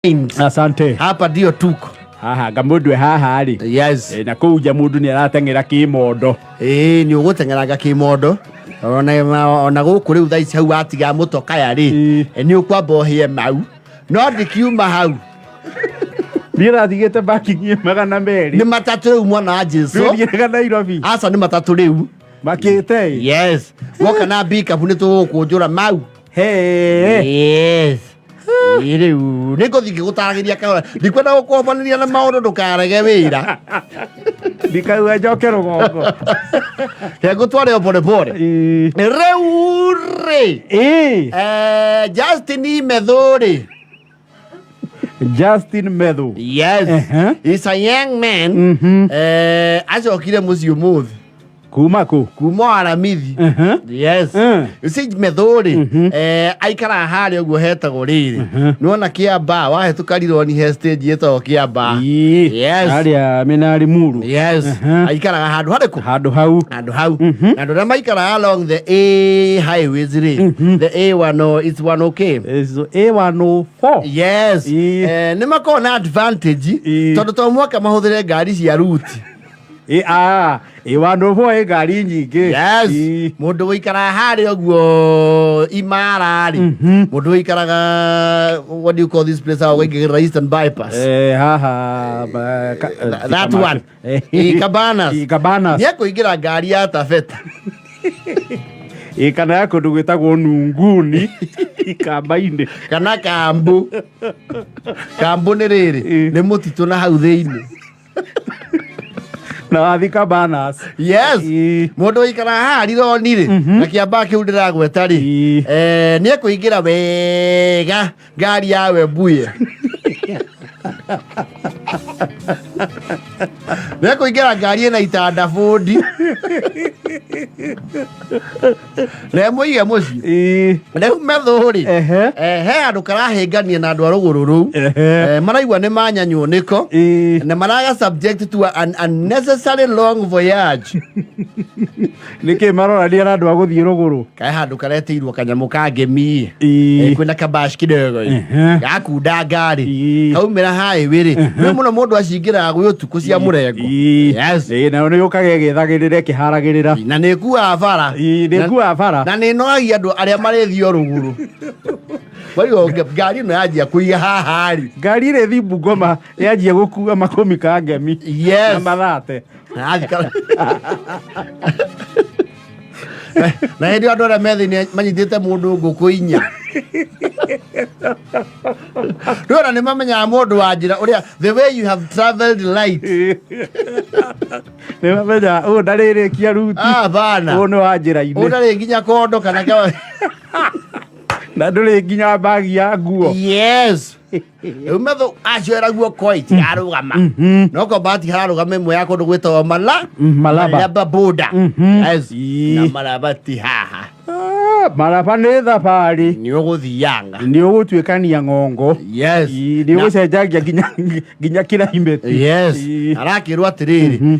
Asante. Hapa ndio tuko. Haha nga mũndũ e haha rĩ. Yes. Na kũu nja mũndũ nĩ arateng'era kĩmondo. Ĩĩ, nĩ ũgũteng'eraga kĩmondo ona gũkũ rĩu thaa ici hau watiga mũtokaya rĩ, nĩ ũkwamba ũhĩe mau, no ndikiuma hau. Niĩ rathigĩte bakingi 200. Nĩ matatũ rĩu, mwana wa Jesu. Rĩu thiĩraga Nairobi. Aca, nĩ matatũ rĩu. Makĩte ĩ. Yes, woka na mbikabu nĩ tũgũkũnjũra mau. He. Yes. Ĩ, rĩu nĩ ngũthiĩ ngĩgũtaragĩria kahora, ndikwenda gũkũhobanĩria na maũndũ ndũkarege wĩra. Ndikauga njoke rũgongo. Reke ngũtware o pole pole. Rĩu rĩ, Justin Methu rĩ. Justin Methu. Yes. Is a young man. Acokire mũciĩ ũmũthĩ. Kuma kũ? Kuma Aramithi. Yes. You see, Methu rĩ, aikaraga harĩa ũguo hetagwo rĩrĩ, nĩwona Kĩambaa, wahĩtũka Rironi he stage ĩtagwo Kĩambaa. Yes. Harĩa mĩena ya Limuru. Yes. Aikaraga handũ harĩkũ? Handũ hau. Handũ hau. Na andũ arĩa maikaraga along the A highways rĩ, the A1 o, it's 1, okay. Is A104. Yes. Nĩ makoragwo na advantage tondũ to mwaka mahũthĩre ngari cia ruti. Ĩ, ah, A104 ĩ ngari nyingĩ. Yes. Mũndũ ũikaraga harĩa ũguo Imara rĩ, mũndũ ũikaraga, what do you call this place, how waingĩrĩra Eastern Bypass? Haha That one. Ĩ, Cabanas. Ĩ, Cabanas. Nĩ ekũingĩra ngari ya Taveta. Ĩ, kana ya kũndũ gwĩtagwo Nunguni Ikamba-inĩ. Kana Kambu. Kambu nĩ rĩrĩ, nĩ mũtitũ na hau thĩinĩ. Na wathi Cabanas. Yes. Mũndũ ũikaraga haha Rironi rĩ, na kĩambaa kĩu ndĩragweta rĩ, nĩ ekũingĩra wega ngari ya Webuye. Nĩ ekũingĩra ngari ĩna itanda bũndi na ĩmũige mũciĩ. Rĩu Methu rĩ, he handũ karahĩngania na andũ a rũgũrũ rũu. Maraigua nĩ manyanywo nĩko na maraga subject to an unnecessary long voyage. Nĩkĩ marorania na andũ a gũthiĩ rũgũrũ? Kae handũ karetĩirwo kanyamũ ka ngemi. Kwĩna kabash kidogo gakunda ngari kaumĩra highway rĩ, rĩu mũno mũndũ acingĩraga gwĩ ũtukũ cia mũrengo. Yes. Ĩ, nayo nĩ yũkaga ĩgĩthagĩrĩra ĩkĩharagĩrĩra. Na nĩ ĩkuaga bara. Nĩ ĩkuaga bara. Na nĩ ĩnogagia andũ arĩa marĩthiĩ o rũgũrũ. Kwa ngari ĩno yanjia kũiga haha rĩ, ngari ĩrĩ thi Bungoma yanjia gũkua makũmi ka ngemi. Yes. Na mathate. Na hĩndĩ ĩyo andũ arĩa me thĩinĩ manyitĩte mũndũ ngũkũ inya. Rĩu ona nĩ mamenyaga mũndũ wa njĩra ũrĩa, the way you have traveled light. Nĩ mamenya ũyũ ndarĩrĩkia ruti. Ah, bana. Ũyũ nĩ wa njĩra-inĩ. Ũyũ ndarĩ nginya kondo kana ka Na ndũrĩ nginya mbagi ya nguo. Yes. Rĩu Methu acoera guoko itikarũgama, no ko bahati hararũgama ĩmwe ya kũndũ gwĩtagwo mala Malaba. Malaba boda. Yes. Na Malaba ti haha. Ah, Malaba nĩ thabarĩ. Nĩ ũgũthianga. Nĩ ũgũtuĩkania ng'ongo. Yes. Nĩ ũgũcenjangia nginya climate. Yes. Arakĩrwo atĩrĩrĩ,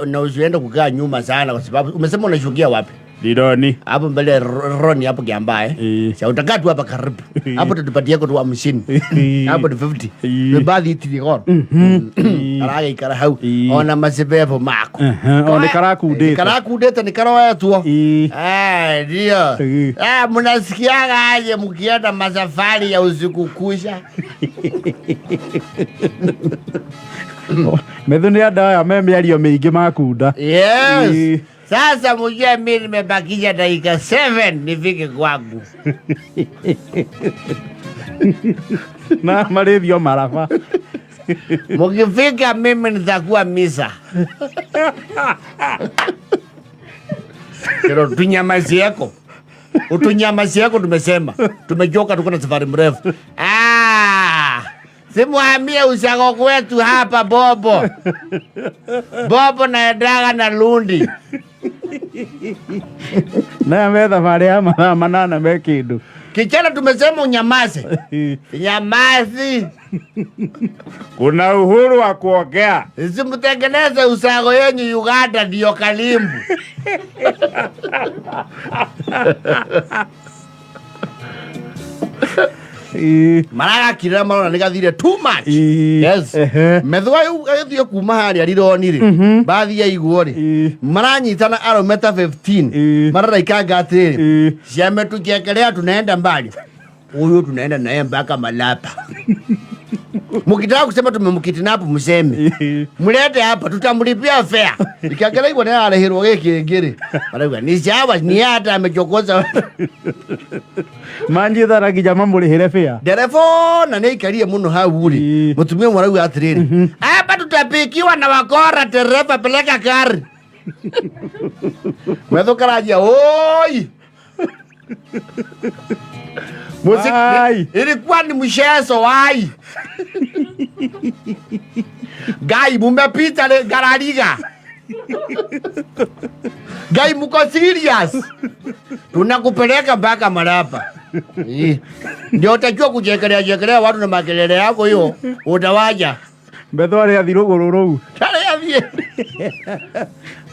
na usiende kukaa nyuma sana kwa sababu umesema unashukia wapi? Rironi. Hapo mbele ya Roni hapo Kiambaa, eh. Sa utakaa tu hapa karibu. Hapo tutupatie kwa 50. Hapo ni 50. Ni bathi itiri goro. Aragĩikara hau ona macibebo mako. O nĩ karakundĩte. Karakundĩte nĩ karoetwo. Eh, ndio. Eh, mnasikiaga aje mkienda masafari ya usiku kusha? Methu nĩ andũ aya me mĩario mĩingĩ makunda. Yes. Sasa mjue mimi nimebakisha dakika 7 nifike kwangu. Na marĩthio Maraba. Mukifika mimi nitakuwa misa. Pero tunyamazieko. Utunyamazieko tumesema. Tumechoka, tuko na safari mrefu. Ah! Simuhamie ushago kwetu hapa Bobo. Bobo naendaga na Lundi. Na me thabarĩ ya mathaa 8 me kĩndũ. Kichana tumesema unyamaze. Nyamazi. Kuna uhuru wa kuongea. Simtengeneze usago yenyu Uganda ndio kalimbu. Maragakirĩra marona nĩ gathire too much. Yes. Methwa rĩu agĩthiĩ kuma harĩa rironi rĩ, mbathi yaiguo rĩ, maranyitana arũme ta 15. Mararaikanga atĩrĩrĩ, ciametuchekelea tunaenda mbali, huyu tunaenda naye mpaka Malapa. Mukitaka kusema tumemkidnap, mseme mlete hapa, tutamlipia fare. Ikiangalia nĩ ararĩhĩrwo gĩkĩ ngĩrĩ, marauga ni sawa, ni hata amechokoza. Manjithara nginya mamũrĩhĩre bĩa. Ndereba ona nĩ aikarie mũno hau rĩ, mũtumia ũmwe arauga atĩrĩrĩ, hapa tutapikiwa na wakora, dereva peleka gari. Metho karanjia oi. Musiki Ai. Ilikuwa ni mchezo wai. Gai mumepita le garariga. Gai muko serious. Tunakupeleka mpaka Malapa. Eh. Ndio utajua kuchekelea chekelea watu na makelele yako hiyo utawaja. Metho arĩ athi rũgũrũ rũu. Tare athie.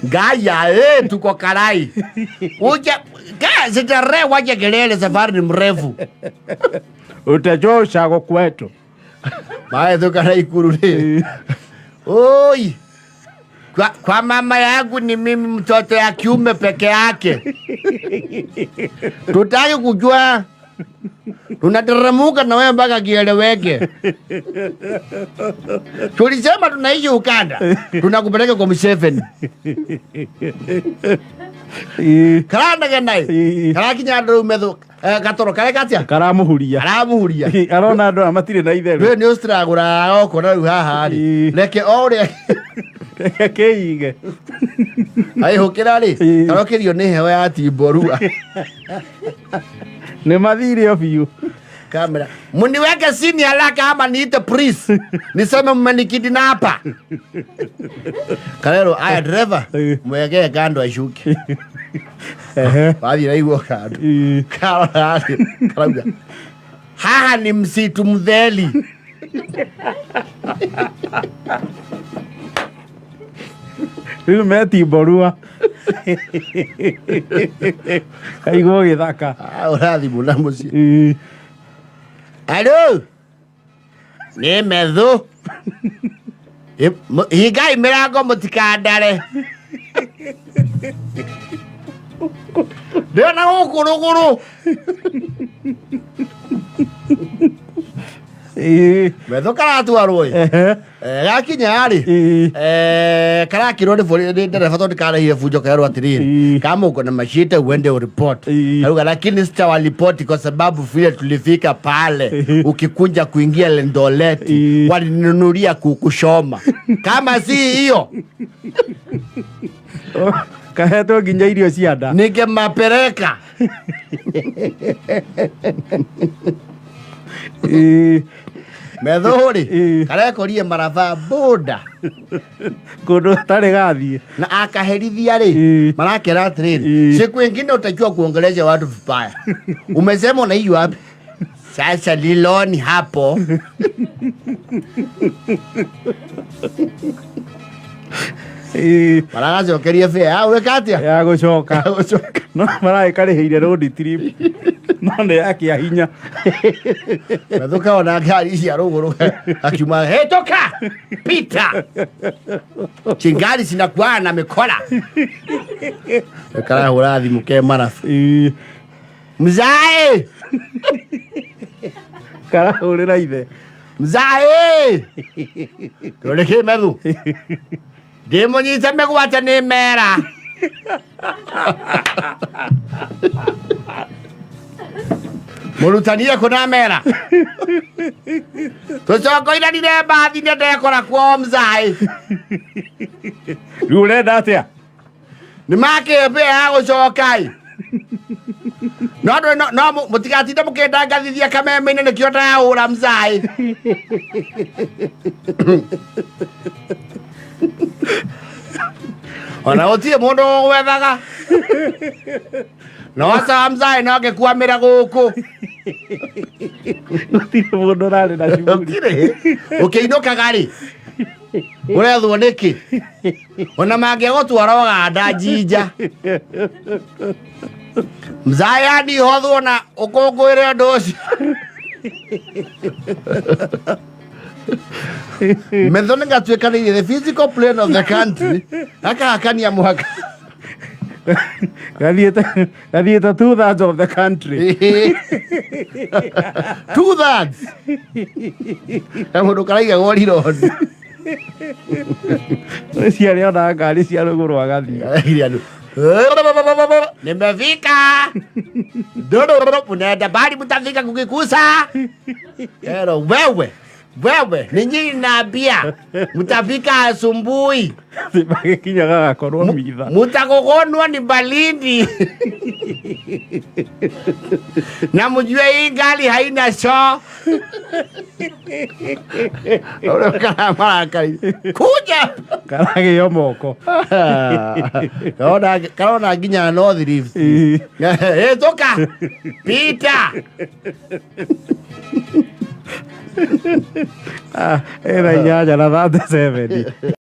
Gaya eh tuko Karai. Uja ka sitare waje kelele, safari ni mrefu. Utajua ushago kwetu. Maĩ tukara ikuru rĩ. Oi. Kwa mama yangu ni mimi mtoto ya kiume peke yake. Tutaki kujua. Tunateremuka na wewe mpaka kieleweke. Tulisema tunaishi Uganda. Tunakupeleka kwa Museveni. Karandage naye. Karakinya andũ rĩu metho gatoro kareka atia? Karamuhuria. Karamuhuria. Arona andũ aya matirĩ na itherũ. Rĩu nĩ ũciragũra okona rĩu haha rĩ. Reke o ũrĩa Reke kĩige. aihũkĩra rĩ, karokĩrio nĩ heho ya timborua. Nĩ mathire o biũ. Kamera. Muniweke sini haraka ama niite police. Niseme mmenikidnapa. Karero aya dereva mwekee kando ashuke. Wathiĩ naiguo kando. Karora rĩ, karauga. Haha ni msitu mtheli. Rĩu metimborua. Kaigwo gĩthaka. Ah, ũrathimũ na mũciĩ. Alo. Nĩ methu. Hingai mĩrango mũtikandare. Ndĩrona gũkũ rũgũrũ. Metho karatwarwo ĩ. Gakinya rĩ, karakirwo nĩ bori nĩ ndereba tondũ karehire bunjo kerwo atĩrĩrĩ, kama uko na mashida uende uripoti. Auga lakini sitawaripoti kwa sababu vile tulifika pale ukikunja kuingia Eldoret walininunulia kukushoma. Kama si hiyo Kahetwo nginya irio cia nda. Ningemapeleka. Metho rĩ, karekorie maraba boda. Kũndũ gatarĩ gathiĩ. Na akaherithia rĩ, marakera atĩrĩrĩ, siku ingine utajua kuongelesha watu vibaya. Umesema unaishi wapi? Sasa liloni hapo. Maragacokeria bĩa ya gwĩka atĩa? Ya gũcoka. Ya gũcoka. No maragĩkarĩhĩire road trip. No nĩ ya kĩa hinya. Methuka ona ngari cia rũgũrũ akiuma hĩtũka pita chingari cinakuana na mĩkora. Karahũra thimũ ke marabu. Mzae. Karahũrĩra ithe. Mzae. Kĩrore kĩ methu. Ndĩmũnyite mĩgwate nĩ mera. Mũrutani ekũ mera. Tũcokoiranire mbathi nĩ ndekora kwao mzae. Rĩu ũrenda atĩa? Nĩ makĩmbĩa ya gũcoka ĩ. No andũ no mũtigatinde mũkĩndangathithia kameme-inĩ nĩkĩo ndahũra mzae. Ona gũtirĩ mũndũ ũgwethaga. No sawa mzae no ngĩkwamĩra gũkũ. Gũtirĩ mũndũ ũrarĩ na shughuli. Gũtirĩ. Ũkĩinũkaga rĩ? Ũrethwo nĩkĩ? Ona mangĩgũtwara Ũganda Jinja. Mzae yani hothwo na ũkũngũĩre ũndũ ũcio. Metho nĩ gatuĩkanĩirie the physical plane of the country, gakahakania mũhaka. Gathiĩte 2/3 of the country. 2/3 na mũndũ karaigagwo rironi. Ciarĩ ona ngari cia rũgũrũ agathiĩ. Nimefika, unaenda bali mtafika kukikusa ero wewe wewe ni nyinyi naambia mtafika asubuhi. Magĩkinya gagakorwo mitha. Mutagogonwa ni baridi na mjue hii gari haina choo. Ule kana marakari kuja. Karagĩo moko. Karona karona nginya North Rift. Eh, toka pita. Ah, ĩna 8 na 37.